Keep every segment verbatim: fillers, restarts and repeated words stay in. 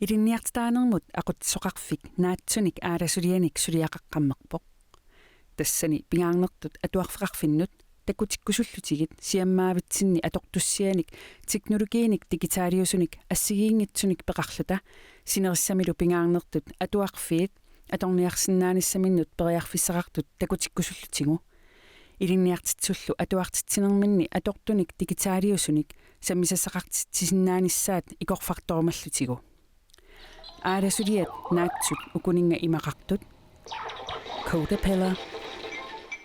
Ilinniartitaanermut aqutsisoqarfik naatsunik aalasulianik suliaqaqqammerpoq. Tassani pingaarnertut atuarfeqarfinnut takutikkusullutigit siammaavitsinni atortussianik teknologiinik digitaaliusunik assigiinngitsunik peqarluta sinerissamilu pingaarnertut atuarfiit atorniarsinnaanissaminnut periarfissaqartut takutikkusullutigu. Ilinniartitsisullu atuartitsinerminni atortunik digitaaliusunik sammisassaqartitsisinnaanissaat ikorfartorumallutigu. Aalasuliat naatsut ukuninnga imaqartut: Codapella,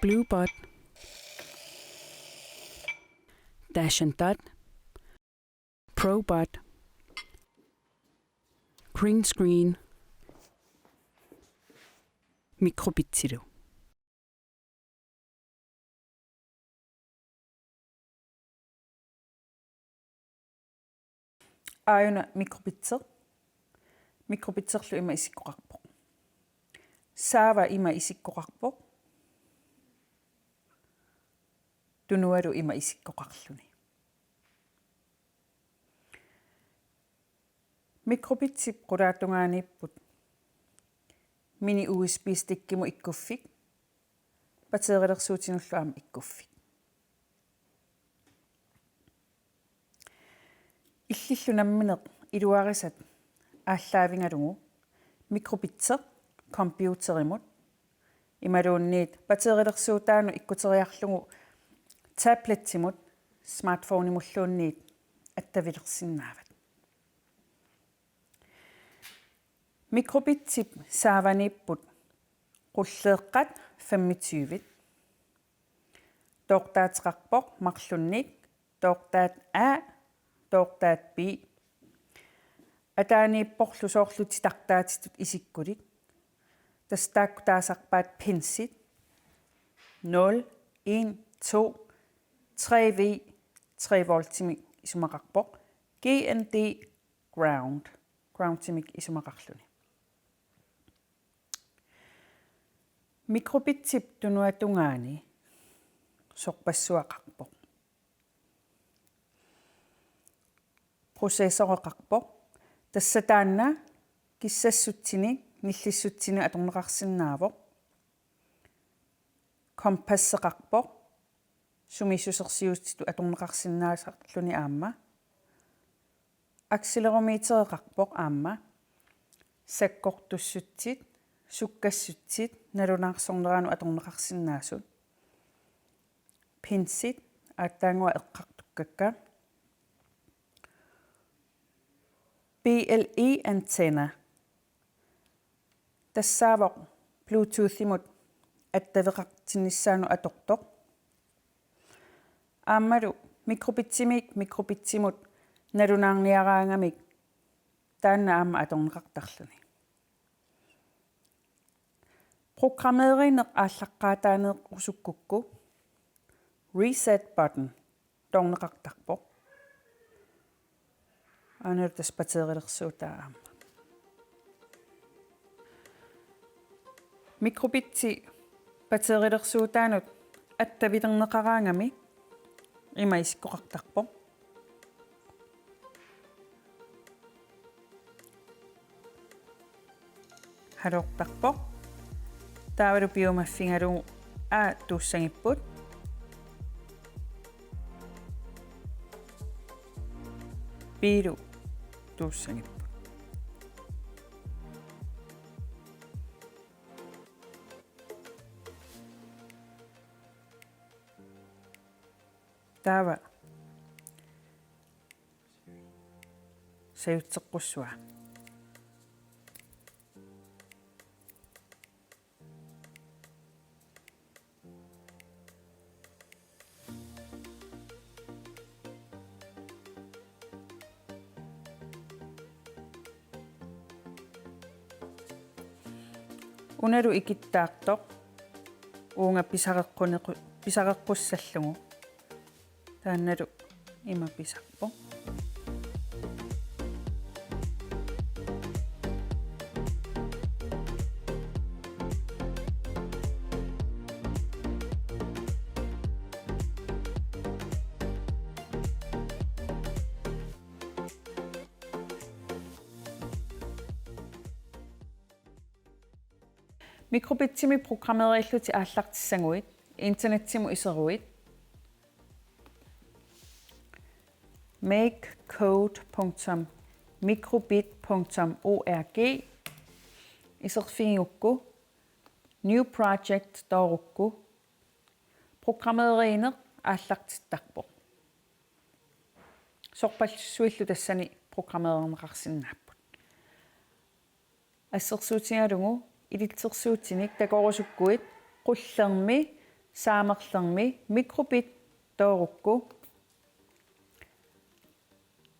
Bluebot, Dashandot, Probot, Green Screen, Microbitsilu. Aajuna Microbitsi. Microbitserlu ima isikkoqarpoq. Saava ima isikkoqarpoq. Tunualu ima isikkoqarluni. Microbitsip qulaatungaaniipput mini U S B stickimut ikkuffik, batterilersuutinullu aamma ikkuffik. Illillu nammineq iluarisat aallaavigalugu Microbitsi computerimut imaluunniit batterilersuutaanut ikkuteriarlugu tabletsimut, smartphonemulluunniit attavilersinnaavat. Microbitsip saavaniipput qulleeqqat femogtyve. Toortaateqarpoq marlunnik toortaat A, toortaat B. Ataaniipporlu soorlu titartaatitut isikkulik. Tassa taakku taasarpaat pinsit: nul, en, to, tre V, tre voltimik isumaqarpoq. G N D, ground, groundimik isumaqarluni. Microbitsip tunuata tungaani sorpassuaqarpoq. Processoreqarpoq. Tassa taanna kissassutsinik nillissutsinik atorneqarsinnaavoq. Kompasseqarpoq. Sumiissusersiutitut atorneqarsinnaasarluni aamma. Accelerometereqarpoq aamma. Sakkortussutsit, sukkassutsit nalunaarsorneranut atorneqarsinnaasut. Pinsit aatsaannguaq eqqartukkakka. B L E antenna. Tassaavoq Bluetoothimut attaveqartinnissaanut atortoq. Aammalu mikrobitsimiit mikrobitsimut nalunaarniaraangamik taanna aamma atorneqartarluni. Programmeerineq aallaqqaataaneerusukkukku reset button toorneqartarpoq. Aana tassa batterilersuutaa aamma. Mikrobitsi batterilersuutaanut attavilerneqaraangami ima isikkoqartarpoq. Haloortarpoq. Taavalu piumaffigalugu A tuussagipput. B-lu tuussagipput. Taava sajutseqqussuaq. Unalu ikittaartoq uunga pisareqqunequ-, pisareqqussallugu. Taannalu ima pisarpoq. Mikrobitsimi programmeerillutit aallartissaguit, internetsimut iseruit, make code punktum microbit punktum org, iserfigigukku, new project toorukku, programmeerineq aallartittarpoq. Sorpassuillu tassani programmeerneqarsinnaapput. Assersuutigalugu ilitsersuutinik takorusukkuit qullermi saamerlermi microbit toorukku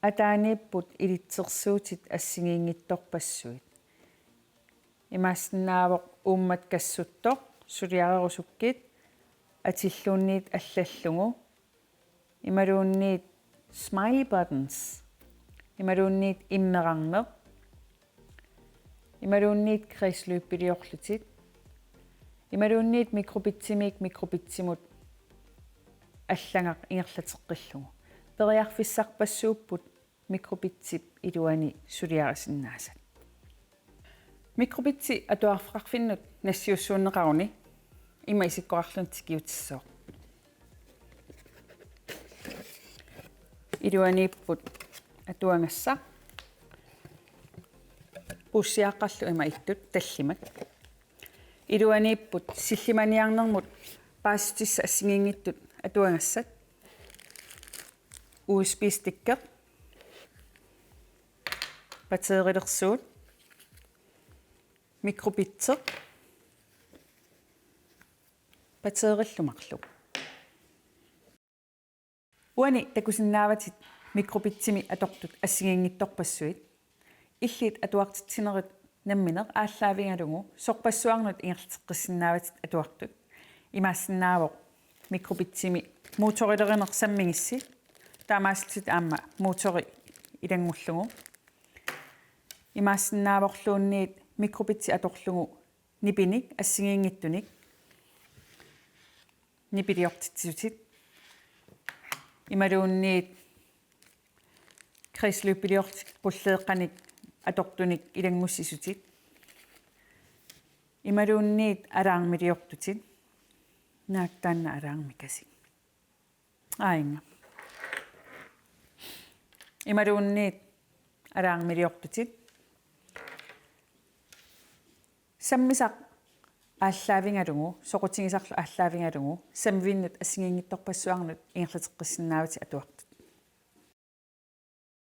ataaniipput ilitsersuutit assigiinngitsorpassuit. Imaassinnaavoq uummat kassuttoq suliarerusukkit atilluunniit allallugu. Imaluunniit smiley buttons. Imaluunniit immerarneq. Imaluunniit kredsløbeliorlutit. Imaluunniit mikrobitsimiit mikrobitsimut allagaq ingerlateqqillugu. Periarfissarpassuupput mikrobitsip iluani suliarisinnaasat. Mikrobitsi atuarfeqarfinnut nassiussuunneqaruni ima isikkoqarluni tikiutissaaq. Iluaniipput atuagassaq. Puussiaaqqarlu ima ittut tallimat. Iluaniipput sillimaniarnermut paasissutissat assigiinngitsut atuagassat. U S B-stikker. Batterilersuut. Mikrobitsi. Batterillu marluk. Uani takusinnaavatit mikrobitsimi atortut assigiinngitsorpassuit. Illit atuartitsinerit nammineq aallaavigalugu sorpassuarnut ingerlateqqissinnaavatit atuartut. Imaassinnaavoq mikrobitsimi motorilerineq sammigissi. Taamaasilluni aamma motori ilanngullugu. Imaassinnaavorluunniit mikrobitsi atorlugu nipinik assigiinngitsunik nipiliortitsisutit. Imaluunniit kredsløbeliorlutit qulleeqqanik atortunik ilanngussisutit. Imaluunniit alarmiliortutit. Naak taanna alarmikasik. Aajuna. Imaluunniit alarmiliortutit. Sammisaq aallaavigalugu, soqutigisarlu aallaavigalugu, sammivinnut assigiinngitsorpassuarnut ingerlateqqissinnaavatit atuartut.